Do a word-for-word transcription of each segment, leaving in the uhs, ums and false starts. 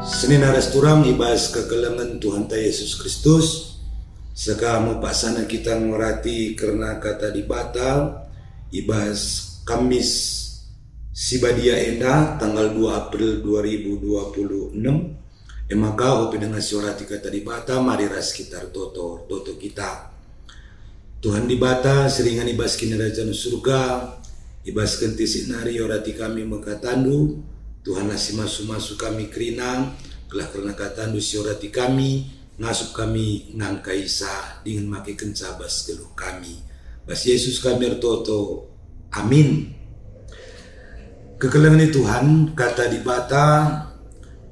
Senina ras turang i bas kekelengen Tuhanta Yesus Kristus, sekalak me paksana kita ngorati kerna Kata Dibata i bas Kamis si badia enda, tanggal dua April dua ribu dua puluh enam. E maka, ope denga siorati Kata Dibata, mari ras kita ertoto, ertoto kita. Tuhan Dibata, si ringan i bas Kinirajan Surga, i bas kentisik nari iorati kami me KataNdu. Tuhanlah si masu-masu kami kerina, gelah kerna KataNdu siorati kami, ngasup kami nangkaisa dingen makekenca bas geluh kami. Bas Yesus kami ertoto. Amin. Kekelengen Tuhan, Kata Dibata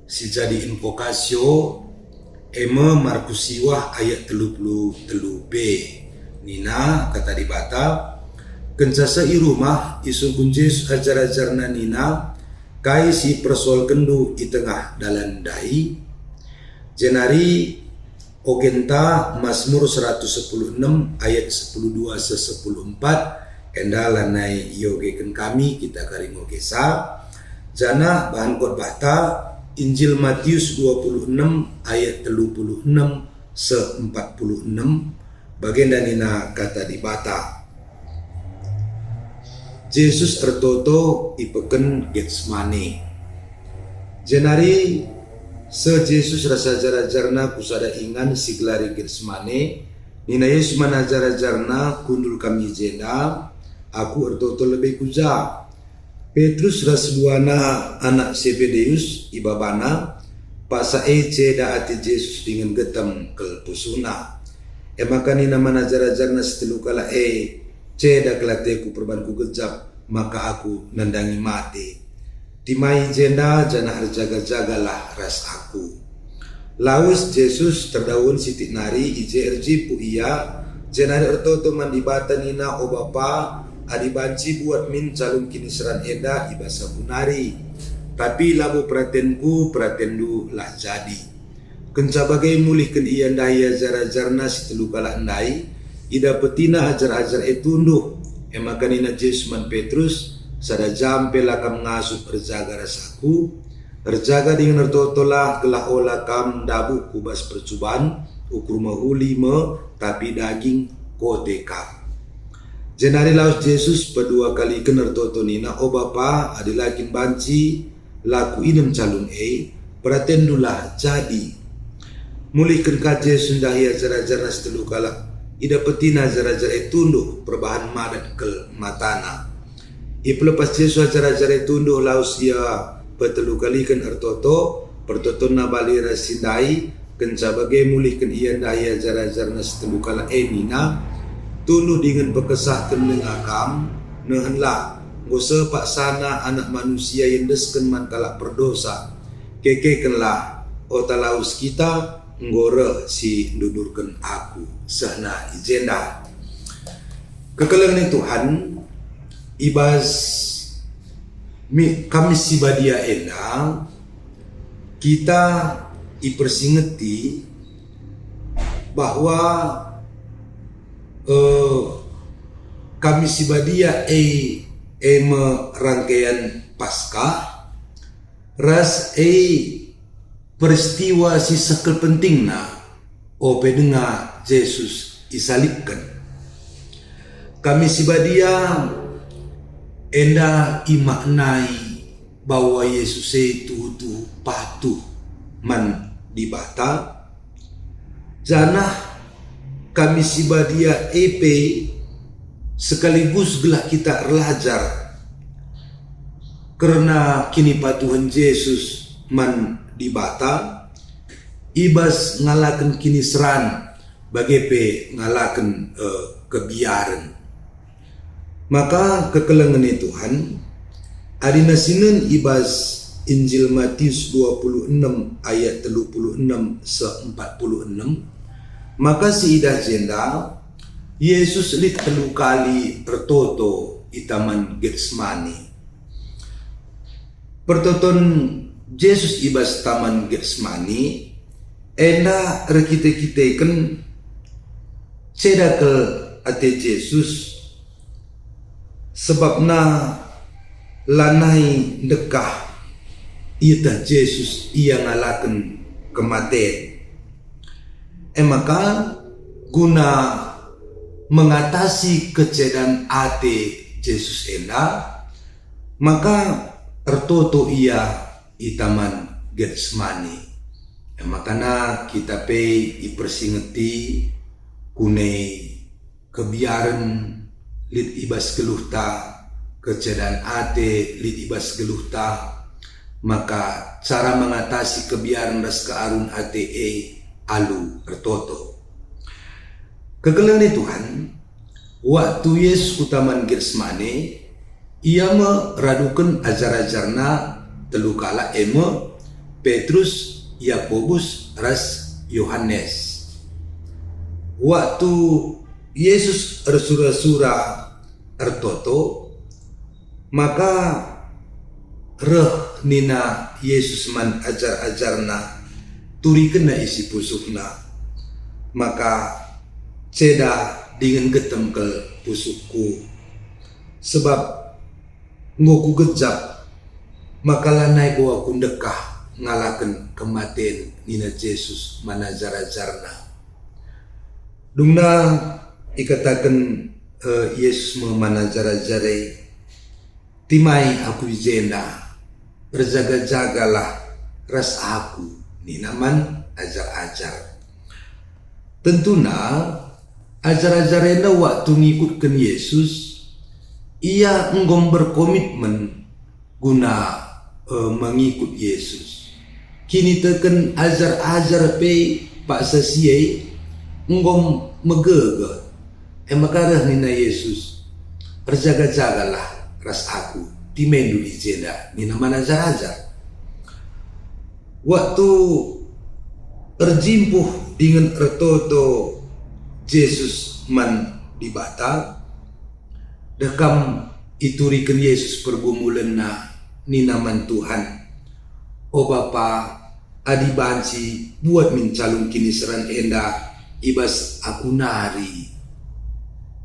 si jadi invokasio, e me Markus siwah ayat telu puluh telu b. Nina Kata Dibata, kenca seh i rumah, isungkun Jesus ajar-ajarNa nina, "Kai si ipersoalkenndu i tengah dalan ndai?" Jenari ogenta Masmur seratus sepuluh enem ayat sepuluh dua seh sepuluh empat, enda lanai iogeken kami kita kari ngogesa, janah bahan khotbahta Injil Matius dua puluh enem ayat telu puluh enem seh empat puluh enem, bagenda nina Kata Dibata. Jesus ertoto i peken Getsemane. Jenari seh Jesus ras ajar-ajarNa ku sada ingan si gelari Getsemane. Nina Jesus man ajar-ajarNa, "Kundul kam i jenda, Aku ertoto lebe ku ja." Petrus ras duana anak Sebedeus ibabana, paksa e ceda ate Jesus dingen getem kal pusuhna. E maka nina man ajar-ajarNa si telu kalak e, "Ceda kal ateku perban kugejap maka aku nandangi mate. Timai i jenda janah erjaga-jagalah ras aku." Lawes Jesus terdaun sitik nari, i je erjimpuh Ia, jenari ertoto man Dibata nina, "O Bapa, adi banci buat min calung kiniseran enda i bas aku nari. Tapi labo peratenku, peratenNdu lah jadi." Kenca bage mulihken Ia ndahi ajar-ajarNa si telu kalak ndai, idapetina ajar-ajar e tunduh. E maka nina Jesus man Petrus, "Sada jam pe la kam ngasup erjaga ras Aku? Erjaga dingen ertotolah, gelah ola kam ndabuh ku bas percuban, ukur mehuli me, tapi daging kote kap." Jenari lawes Jesus pedua kaliken ertoto nina, "O Bapa, adi la kin banci, la kuinem calung e, peratenNdulah jadi." Mulihken ka Jesus ndahi ajar-ajarNa si telu kalak, idapetina ajar-ajar e tunduh perbahan madat kal matana. Ipelepas Jesus ajar-ajar e tunduh, lawes Ia petelu kaliken ertoto, pertotonna bali ras si ndai, kenca bage mulihken Ia ndahi ajar-ajarNa si telu kalak e nina, "Tunduh dingen pekesahken denga kam, nehenlah, enggo seh paksana Anak Manusia iendesken man kalak perdosa. Kekekenlah, ota lawes kita, enggo reh si ndudurken Aku." Sehna i jenda. Kekelengen Tuhan, i bas mi-, Kamis si badia enda, kita ipersingeti bahwa, eh, Kamis si badia e, e me rangkaian Paskah, ras e peristiwa si sekel pentingna ope denga Jesus isalibken. Kamis si badia enda imaknai bahwa Jesus e tuhu-tuhu patuh man Dibata, janah Kamis si badia e pe sekaligus gelah kita erlajar kerna kinipatuhen Jesus man Dibata i bas ngalaken kiniseran, bage pe ngalaken, eh, kebiaren. Maka kekelengen Tuhan, adi nasinen i bas Injil Matius dua puluh enem ayat telu puluh enem seh empat puluh enem, maka siidah jenda, Jesus lit telu kali ertoto i Taman Getsemani. Pertoton Jesus i bas Taman Getsemani enda erkite-kiteken ceda kal ate Jesus Sebabna lanai ndekah ieteh Jesus ia ngalaken kematen. E maka, guna mengatasi kecedan ate Jesus enda, maka ertoto ia i Taman Getsemani. E maka kita pe ipersingeti kunai kebiaren lit i bas geluhta, kecedan ate lit i bas geluhta, maka cara mengatasi kebiaren ras kearun ate e alu ertoto. Kekelengen Tuhan, waktu Yesus ku Taman Getsemane, ia me raduken ajar-ajarNa telu kalak, e me Petrus, Yakobus, ras Yohanes. Waktu Yesus ersura-sura ertoto, maka reh nina Yesus man ajar-ajarNa, "Turikenna isi pusuhna, maka ceda dingen getem kal pusuhKu, sebab enggo Kugejap maka lanai bo Aku ndekah ngalaken kematen," nina Jesus man ajar-ajarNa. Dungna ikataken, eh, Yesus me man ajar-ajar e, "Timai Aku i jenda, erjaga-jagalah ras Aku," nina man ajar-ajar. Tentuna, ajar-ajar enda waktu ngikutken Yesus, ia enggo berkomitmen guna, eh, mengikut Yesus. Kiniteken ajar-ajar pe paksa si e enggo megegeh. E maka reh nina Yesus, "Erjaga-jagalah ras Aku, timaindu i jenda," nina man ajar-ajar. Waktu erjimpuh dingen ertoto Jesus man Dibata, deh kam ituriken Jesus pergumulenna, nina man Tuhan, "O Bapa, adi banci, buat min calung kiniseran enda i bas Aku nari.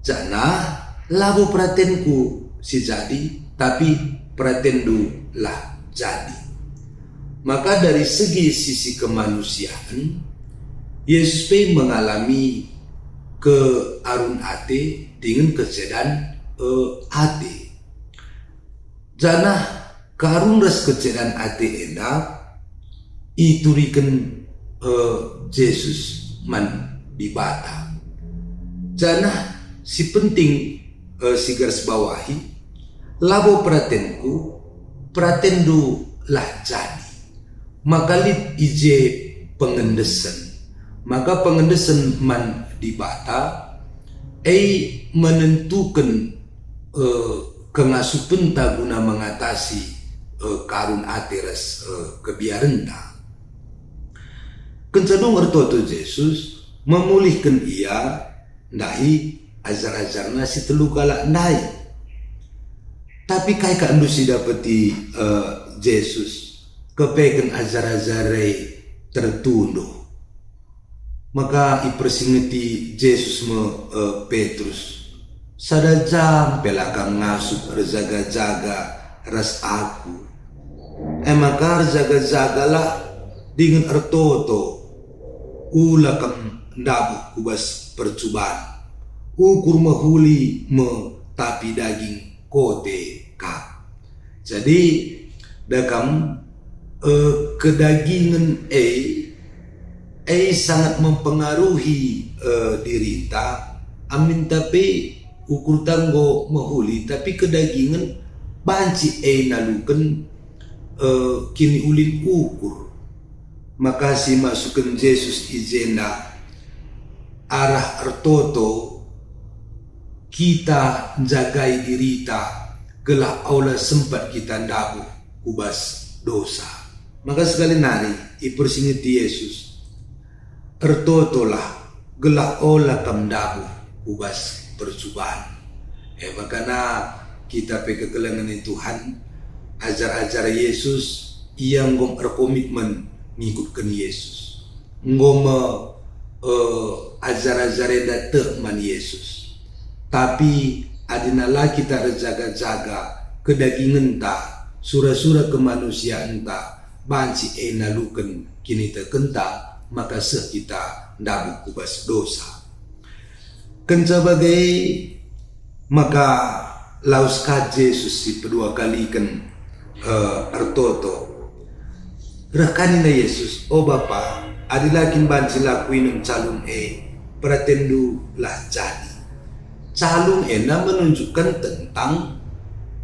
Janah labo peratenKu si jadi, tapi peratenNdu lah jadi." Maka dari segi sisi kemanusiaan, Yesus pe mengalami kearun ate dingen kecedan, eh, ate. Janah kearun ras kecedan ate enda ituriken, eh, Jesus man Dibata. Janah si penting, eh, si garis bawahi, labo peratenKu, peratenNdu lah jadi. Maka lit i je pengendesen. Maka pengendesen man Dibata e menentuken, eh, kengasupenta guna mengatasi, eh, kearun ate ras, eh, kebiarenta. Kenca dung ertoto Jesus, memulihken ia ndahi ajar-ajarNa si telu kalak ndai. Tapi kai kap ndu si dapeti, eh, Jesus kepeken ajar-ajar e tertunduh? Maka ipersingeti Jesus me, eh, Petrus, "Sada jam pe la kam ngasup erjaga-jaga ras Aku. E maka erjaga-jagalah dingen ertoto, ula kam ndabuh ku bas percuban. Ukur mehuli me, tapi daging kote kap." Jadi, da kam, eh, kedagingen e, e sangat mempengaruhi, eh, dirinta, aminta pe ukurta enggo mehuli, tapi kedagingen banci e naluken, eh, kiniulin ukur. Maka si masuken Jesus i jenda arah ertoto kita njagai dirita gelah ola sempat kita ndabuh ku bas dosa. Maka sekali nari ipersingeti Jesus, "Ertotolah, gelah ola kam ndabuh ku bas percuban." E maka kita pe kekelengen Tuhan, ajar-ajar Jesus, ia enggo erkomitmen ngikutken Yesus. Enggo me, eh, ajar-ajar enda tek man Yesus. Tapi Adina la kita erjaga-jaga, kedagingenta, sura-sura kemanusiaenta, banci e naluken kinitekenta, maka seh kita ndabuh ku bas dosa. Kenca bage, maka lawes ka Jesus si pedua kaliken, eh, ertoto. Reh ka nina Jesus, "O Bapa, adi la kin banci la kuinem calung e, peratenndu lah jadi." Calung enda menunjukkan tentang,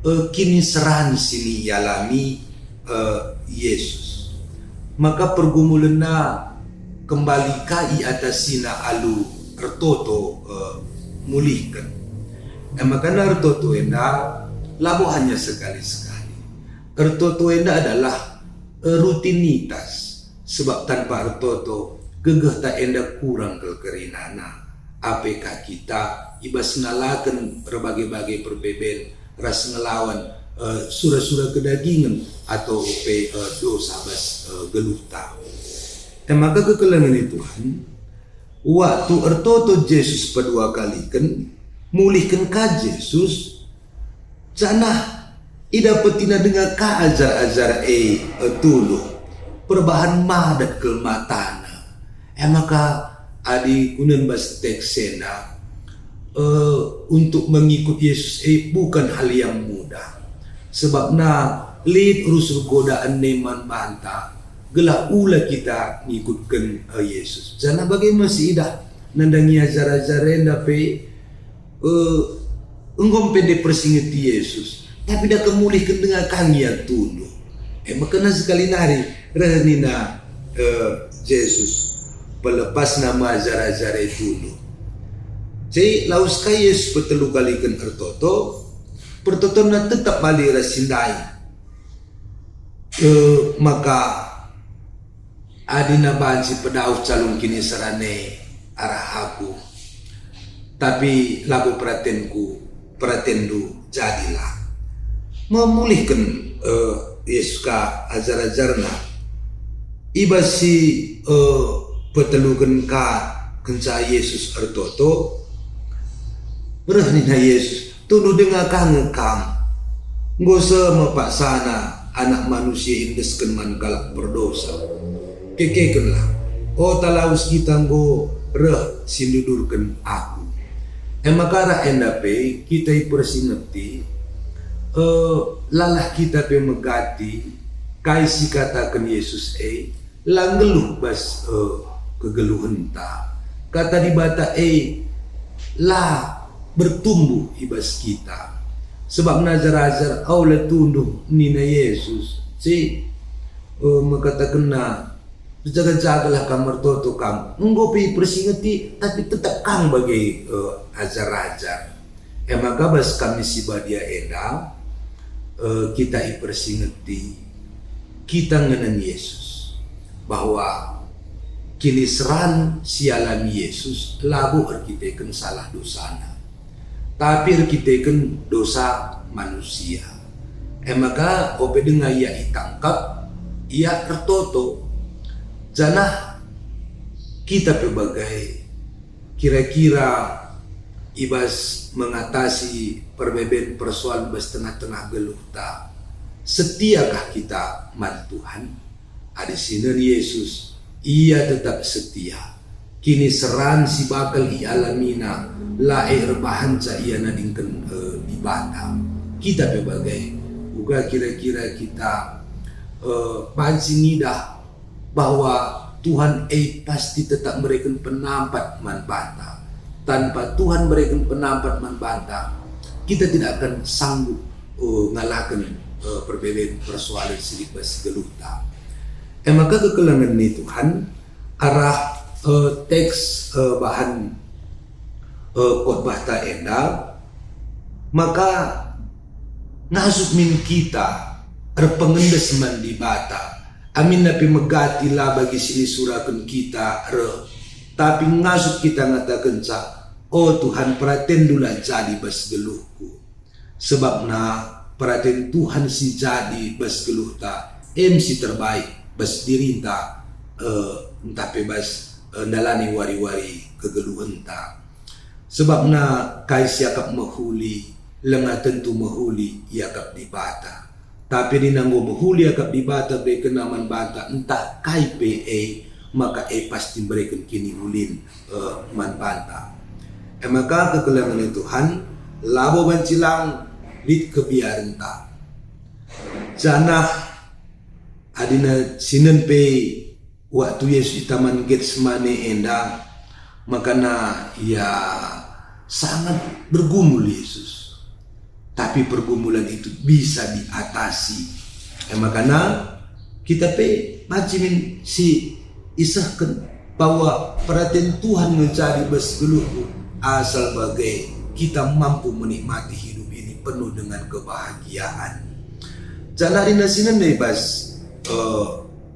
eh, kiniseran si ialami, eh, Jesus. Maka pergumulenna kembali ka iatasina alu ertoto, eh, mulihken. E maka ertoto enda labo hanya sekali-sekali. Ertoto enda adalah, eh, rutinitas, sebab tanpa ertoto gegehta enda kurang kal kerinana. Ape ka kita i bas nalaken erbage-bage perbeben ras ngelawan, eh, sura-sura kedagingen atau pe, eh, dosa bas, eh, geluhta. E maka kekelengen Tuhan, waktu ertoto Jesus pedua kaliken, mulihken ka Jesus, janah idapetina denga ka ajar-ajar e, eh, tunduh, perbahan madat kal matana. E maka adi kunen bas teks enda, eh, untuk mengikut Yesus e bukan hal yang mudah. Sebabna lit rusur godaan e man banta, gelah ula kita ngikutken, eh, Yesus. Janah bage me siidah nandangi ajar-ajar enda pe, eh, enggo pe nde persingeti Yesus, tapi da kemulihken denga ka nge ia tunduh. E maka sekali nari reh nina, eh, Jesus, pelepasna me ajar-ajar e tunduh. Jadi lawes ka Jesus petelu kaliken ertoto, pertotonna tetap bali ras si ndai. Eh, maka adina banci pedauh calung kiniseran e arah Aku, tapi labo peratenKu, peratenndu jadilah. Memulihken, eh, Yesus ka ajar-ajarNa. I bas si, eh, peteluken ka kenca Jesus ertoto, reh nina Jesus, "Tunduh denga ka nge kam? Enggo seh me paksana Anak Manusia iendesken man kalak perdosa. Kekekenlah, ota lawes kita enggo reh si ndudurken Aku." E maka arah enda pe kita ipersingeti, eh, lalah kita pe megati kai si kataken Jesus e, la nggeluh bas, eh, kegeluhenta. Kata Dibata e la bertumbuh i bas kita. Sebab ajar-ajar e la tunduh nina Jesus, si, eh, mekatakenna, "Erjaga-jagalah kam, ertoto kam." Enggo pe ipersingeti, tapi tetap kam bage, eh, ajar-ajar. E maka bas Kamis si Badia enda, eh, kita ipersingeti, kita ngenen Yesus, bahwa kiniseran si ialami Yesus labo erkiteken salah dosana, tapi erkiteken dosa manusia. E maka ope denga ia itangkap, ia ertoto. Janah kita pe bage, kira-kira i bas mengatasi perbeben persoalan bas tengah-tengah geluhta, setiakah kita man Tuhan? Adi sinen Yesus, Ia tetap setia. Kiniseran si bakal ialamiNa la e erbahanca Ia nadingken, eh, Dibata. Kita pe bage, uga kira-kira kita, eh, banci ngidah bahwa Tuhan e pasti tetap mereken penampat man banta. Tanpa Tuhan mereken penampat man banta, kita tidak akan sanggup, eh, ngalahken, eh, perbeben persoalan si lit bas geluhta. E maka kekelengen ni Tuhan, arah, eh, teks, eh, bahan, eh, khotbahta enda, maka ngasup min kita erpengendes man Dibata, aminna pe megati la bagi si nisuraken kita reh, tapi ngasup kita ngatakenca, "O Tuhan, peratenndu la jadi bas geluhku." Sebabna peraten Tuhan si jadi bas geluhta, em si terbaik bas dirinta, eh, ntah pe bas, eh, ndalani wari-wari kegeluhenta. Sebabna kai si akap mehuli, langa tentu mehuli iakap Dibata. Tapi adi enggo mehuli iakap Dibata iberekenNa man banta ntah kai pe e, maka e pasti mbereken kiniulin, eh, man banta. E maka kekelengen Tuhan, labo banci lang lit kebiarenta. Janah adi nacinen pe waktu Yesus i Taman Getsemane enda, makana ia sangat bergumul Yesus. Tapi pergumulan itu bisa diatasi. E makana kita pe banci min si isehken bahwa peraten Tuhan nge jadi bas geluhku, asal bage kita mampu menikmati hidup ini penuh dengan kebahagiaan. Janah adi nacinen i bas, eh,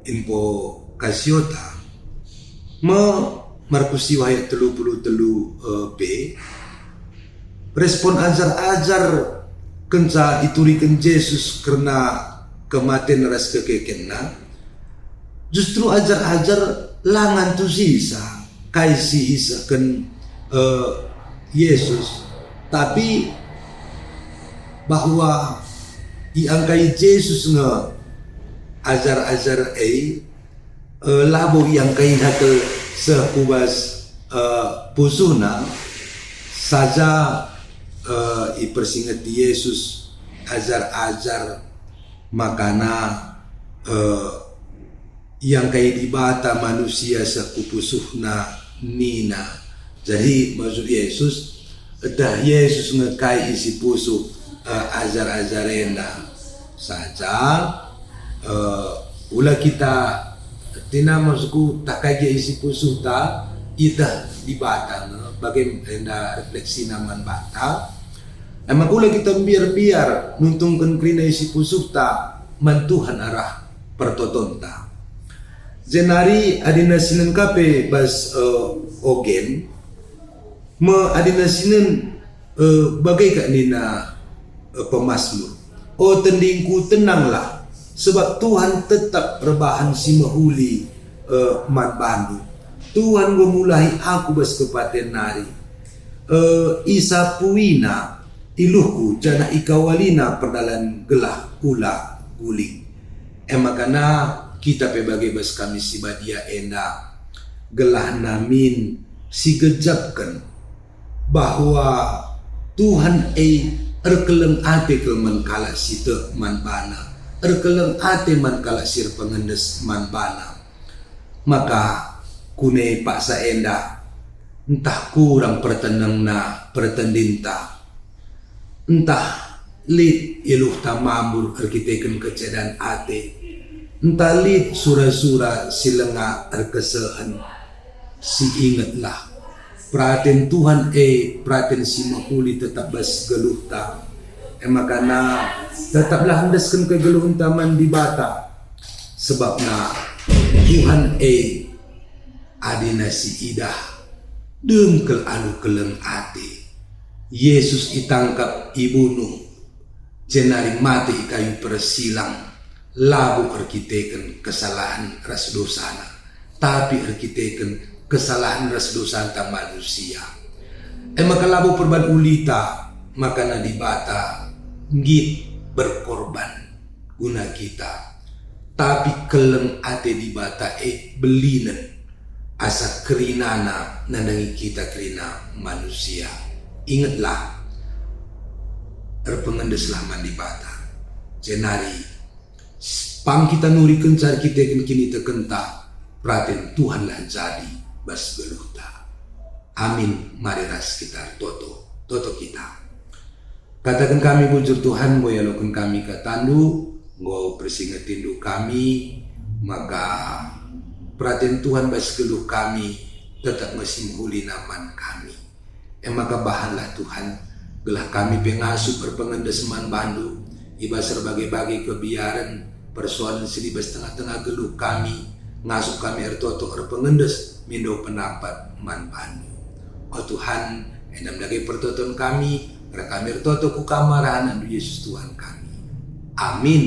invokasiota, me Markus siwah ayat telu puluh telu, eh, b, respon ajar-ajar kenca ituriken Jesus kerna kematen ras kekekenNa, justru ajar-ajar la ngantusisa kai si isehken, eh, Yesus, tapi bahwa iangkai Jesus nge ajar-ajar e, eh, labo iangkai nate seh ku bas, eh, pusuhna saja, eh, ipersingeti Yesus ajar-ajar makana, eh, iangkai Dibata manusia seh ku pusuhNa nina. Jadi maksud Yesus, edah Yesus nge kai isi pusuh, eh, ajar-ajar enda. Saja, eh, ula kita, tina maksudku, tah kai gia isi pusuhta, idah Dibata nge, bage enda refleksina man banta. E maka ula kita mbiar-mbiar nuntungken kerina isi pusuhta man Tuhan arah pertotonta. Jenari adi nacinen ka pe bas, eh, ogen, me adi nacinen, eh, bage kap nina, eh, pemasmur, "O tendingku, tenanglah, sebab Tuhan tetap erbahan si mehuli, eh, man bandu. Tuhan enggo mulahi aku bas kepaten nari. Eh, isapuiNa iluhku, janah ikawaliNa perdalan gelah ula guling." E makana kita pe bage bas Kamis si Badia enda, gelahna min sigejapken bahwa Tuhan e erkeleng ate kal man kalak si tek man baNa, erkeleng ate man kalak si erpengendes man baNa. Maka kune paksa enda, ntah kurang pertenengna pertendinta, ntah lit iluhta mambur erkiteken kecedan ate, ntah lit sura-sura si langa erkesehen, si ingetlah, peraten Tuhan e peraten si mehuli tetap bas geluhta. E makana tetaplah endesken kegeluhenta man Dibata, sebabna Tuhan e adina si idah, dem kal alu keleng ate. Yesus itangkap, ibunuh, jenari mate i kayu persilang, labo erkiteken kesalahen ras dosana, tapi erkiteken kesalahen ras dosanta manusia. E maka labo perban ulita, makana Dibata nggit berkorban guna kita. Tapi keleng ate Dibata e belinen, asa kerinana nandangi kita kerina manusia. Ingetlah, erpengendeslah man Dibata. Jenari, pang kita nurikenca erkiteken kinitekenta, peraten Tuhanlah jadi bas geluhta. Amin. Mari ras kita ertoto. Toto kita. Kataken kami bujur, Tuhan, enggo ialoken kami kataNdu, enggo persingetindu kami, maka peraten Tuhan bas geluh kami tetap nge si mehulina man kami. E maka bahanlah, Tuhan, gelah kami pe ngasup erpengendes man baNdu i bas erbage-bage kebiaren, persoalen si i bas tengah-tengah geluh kami, ngasup kami ertoto erpengendes mindo penampat man baNdu. O Tuhan, enda me dage pertoton kami, gelah kami ertoto ku Kam arah AnakNdu Jesus Tuhan kami. Amin.